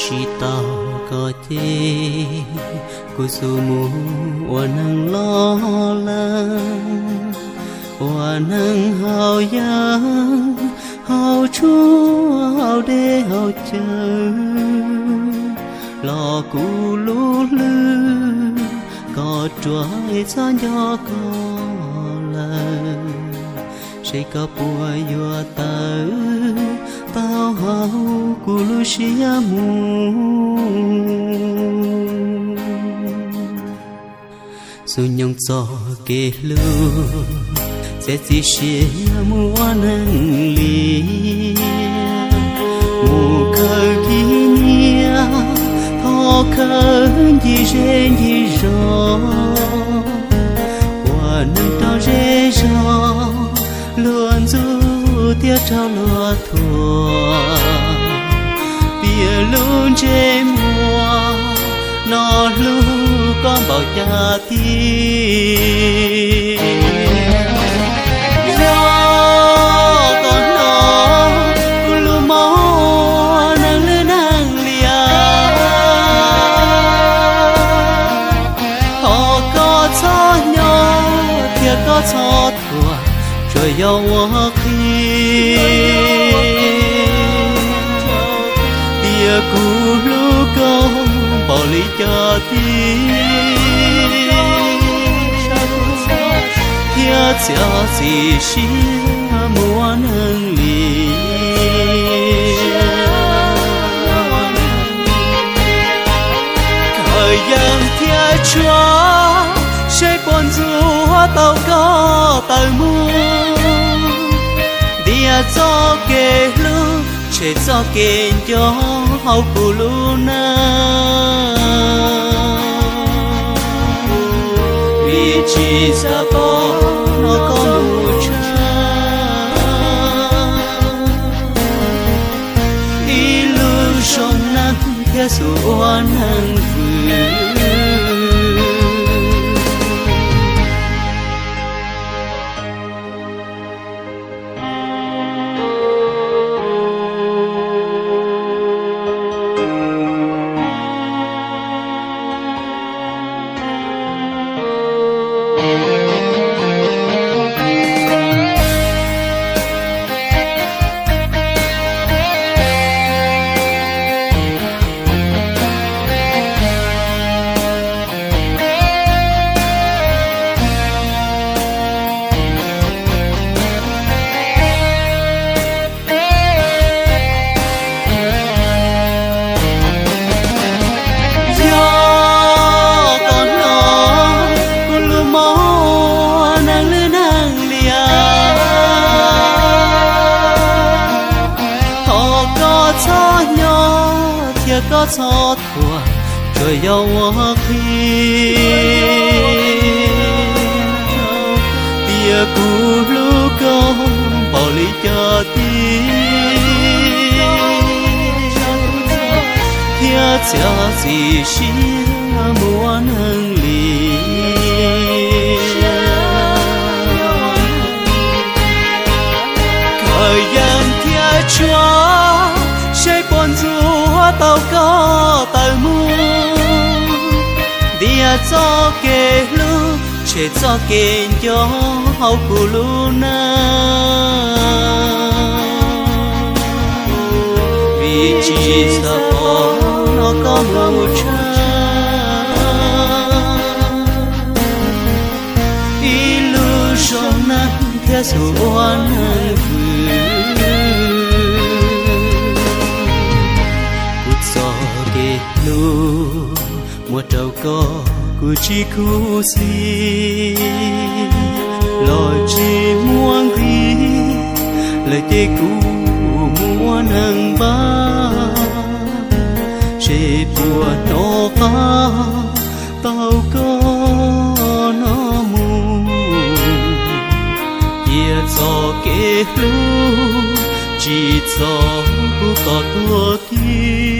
Tsis tau koj ces kuv xub mus ua neeg loj lawm, ua neeg haus yeeb, haus tshuaj, haus dej, haus cawv, los kuv lub hlwb koj ruam es txhob nco koj lawm. Seb koj puas yuav tawm tau hauv kuv lub siab mus. Xub nyoog txoj kev hlub, txiav txim siab mus ua neeg li, mus khaws khib nyiab, thov khawv ncig zej ncig zos, ua neeg rau zej zos luag ntxub thiab rau luag thuam. Tias lub ntsej muag no hlub koj npaum cas thiab. Yog koj hnov kuv lub mob neeg lwj neeg liam, thov koj txhob nyob thiab koj txhob thuam, tsuas yog ua qhia tias kuv hlub koj npaum li cas thiab, thiab txiav txim siab mus ua neeg li. Khaws yeeb thiab tshuaj, seb puas ntxuav tau koj tawm mus. Ntiav txoj kev hlub, tshem txoj kev nco hauv kuv lub neej, vim tsis xav pom koj mus tshaj ib lub zoo neeg thiab xub ua neeg vwm. Yog koj hnov kuv lub mob neeg lwj neeg liam, thov koj txhob nyob thiab koj txhob thuam, tsuas yog ua qhia tias kuv hlub koj npaum li cas thiab, thiab txiav txim siab mus ua neeg li. Khaws yeeb thiab tshuaj, seb puas ntxuav tau koj tawm mus. Ntiav txoj kev hlub, tshem txoj kev nco hauv kuv lub neej, vim tsis xav pom koj mus tshaj ib lub zoo neeg thiab xub ua neeg vwm. Kuv txoj kev hlub muab rau koj kuv tsis khuv xim, los tsis muaj nqis lawm ces kuv mus ua neeg npab, seb puas hnov qab tau koj no mus. Cia txoj kev hlub tsis txog kuv kom tuag kiag.